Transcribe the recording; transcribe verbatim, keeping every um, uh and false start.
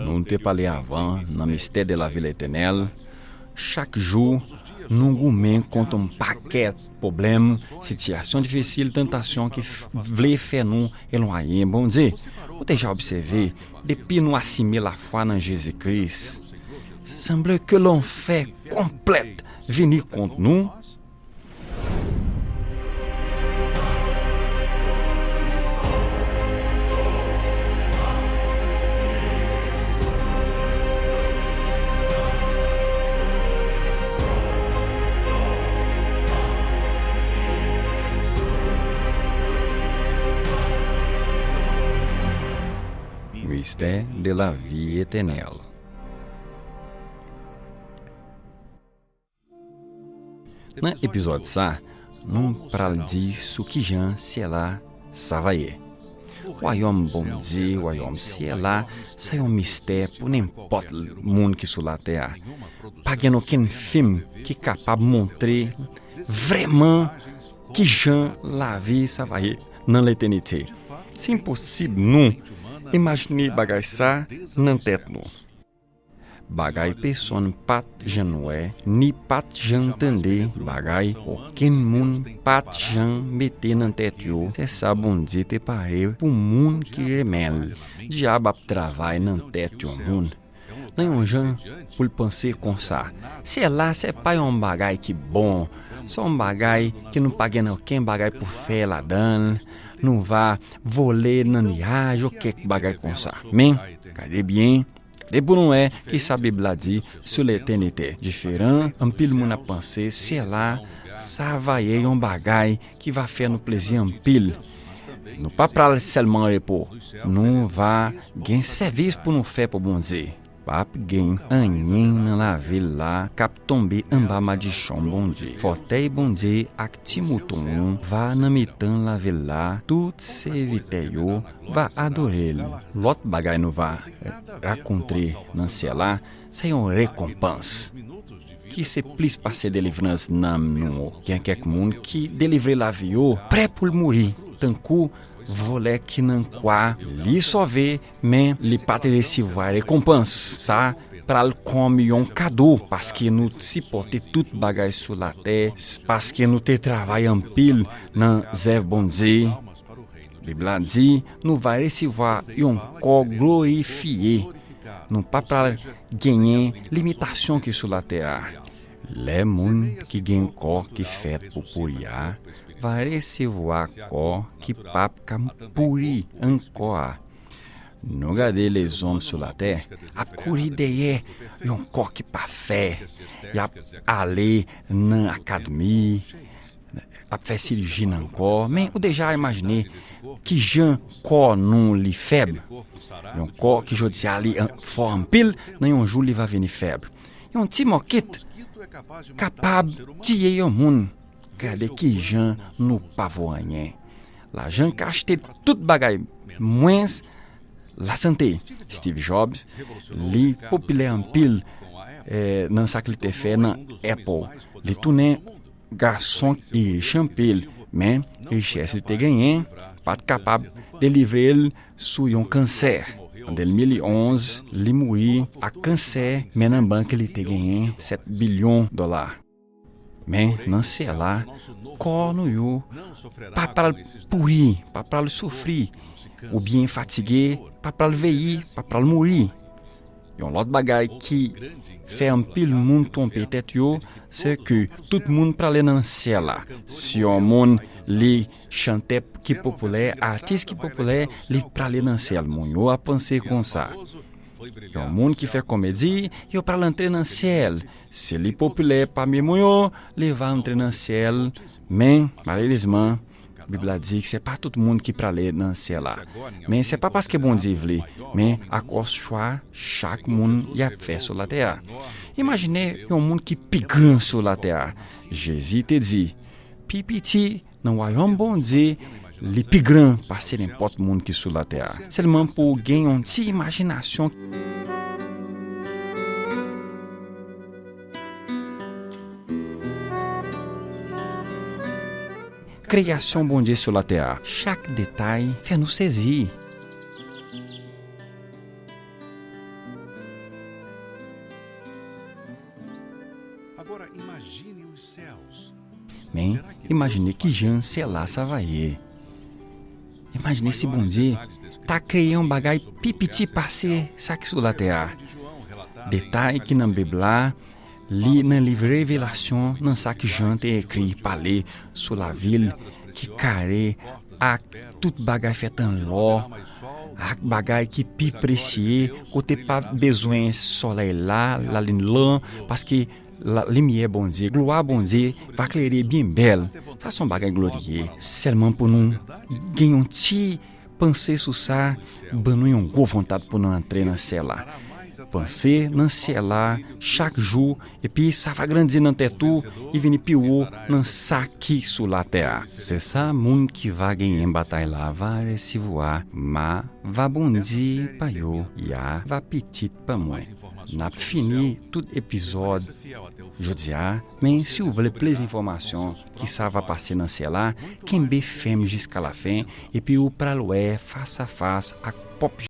Nou te pale avan nan mistè de lavi etènèl. Chak jou, nou goumen kont yon pakèt pwoblèm, sitiyasyon difisil, tantasyon ki f- vle fè nou elwaye Bondye. Ou deja obsève, depi nou asime lafwa nan Jezi Kris, sanble ke lanfè konplèt vini kont nou. Mistè de lavi etènèl. Nan epizòd sa, nou pral di sou kijan syèl la sa va ye. Wayòm Bondye, wayòm syèl la, se yon mistè pou nenpòt moun ki sou latè a. Pa gen okenn fim ki kapab montre vrèman kijan lavi sa va ye nan letènite. Se enposib nou imajine bagay sa nan tèt nou. Bagay pèsonn pa t janm wè, ni pa t janm tande, bagay okenn moun pa t janm mete nan tèt yo, se sa Bondye te pare pou moun ki renmen l. Dyab ap travay nan tèt yon moun nan yon jan pou l panse konsa. Syèl la, se pa yon bagay ki bon. Se yon bagay ke nou pa gen okenn bagay pou fè ladan l. Nou va vole nan niyaj, yon kèk bagay konsa. Men, gade byen, gade pou nou wè ki sa Bib la di sou letènite. Diferan, anpil moun ap panse, syèl la, sa va ye yon bagay ki va fè nou plezi anpil. Nou pa pral sèlman repo. Nou va gen sèvis pou nou fè pou Bondye. P ap gen anyen nan lavil la k ap tonbe anba madichon Bondye. Fòtèy Bondye ak ti mouton an va nan mitan lavil la, tout sèvitè yo va adore l. Lòt bagay nou va rakontre nan syèl la, se yon rekonpans ki se plis pase delivrans nanm nou. Gen kèk moun ki delivre lavi yo, prè pou l mouri, tankou vòlè ki nan kwa, li sove, men li pa t resevwa rekonpans. Sa pral kòm yon kado, paske nou sipòte tout bagay sou latè, paske nou te travay anpil nan zèv Bondye. Bib la di, nou va resevwa yon kò glorifye. Nou pa pral genyen limitasyon ki sou latè a. Lè moun ki gen kò ki fèt pou pouri a va resevwa kò ki p ap ka pouri ankò a. Nou gade lezòm sou latè ap kouri dèyè yon kò ki pafè. Y ap ale nan akademi, ap fè siriji nan kò, men ou deja imajine kijan kò nou li fèb. Yon kò ki jodi a li an- fò anpil, nan yon jou li va vini fèb. Yon ti mòkit kapab tiye yon moun. Gade kijan nou pa vo anyen. Lajan ka achte tout bagay, mwens lasante. Steve Jobs, li popilè anpil, eh, nan sa k li te fè nan Apple. Li tounen gason ki rich anpil, men richès li te genyen pa t kapab delivre l sou yon kansè. An de mil onz, li mouri ak kansè, men nan bank li te genyen sèt bilyon dola. Men nan syèl la, kò nou yo pa pral pouri, pa pral soufri, oubyen fatige, pa pral veyi, pa pral mouri. Yon lòt bagay ki fè anpil moun twonpe tèt yo, se ke tout moun prale nan syèl la. Si yon moun li chantè ki popilè, atis ki popilè, li prale nan syèl. Moun yo ap panse konsa. Yon moun ki fè komedi, yo pral antre nan syèl. Si li popilè pami moun yo, li va antre nan syèl. Men, malerezman, Bib la di se pa tout moun ki prale nan syèl la. Men se pa paske Bondye vle, men akòz chwa chak moun y ap fè sou latè a. Imajine yon moun ki pi gran sou latè a. Jezi te di, pi piti nan wayòm Bondye, li pi gran pase nenpòt moun ki sou latè a. Sèlman pou w gen yon ti imajinasyon. Kreyasyon Bondye sou latè a, chak detay fè nou sezi. Agora imagine os céus. Men, imajine kijan syèl la sa va ye. Imajine si Bondye ta kreye yon bagay pi piti pase sa ki sou latè a. Detay ki nan Bib la, li nan liv Revelasyon, nan sa ki Jan te ekri, pale sou lavil ki kare ak tout bagay fèt an lò, ak bagay ki pi presye, kote pa bezwen solèy la, lalin lan, paske la, limyè Bondye, glwa Bondye va klere byen bèl. Sa se yon bagay glorye. Sèlman pou nou gen yon ti panse sou sa, ban nou yon gwo vontad pou nou antre nan syèl la. Panse nan syèl la chak jou, epi sa va grandi nan tèt ou, e vini pi wo nan sa ki sou latè a. Se sa moun ki va genyen batay la va resevwa, ma va Bondye pa yo, ya va pitit pa mwen. N ap fini tout epizòd jodi a, men si w vle plis enfòmasyon ki sa va pase nan syèl la, kenbe fèm jiska lafen, epi ou pral wè fas a fas ak pwòp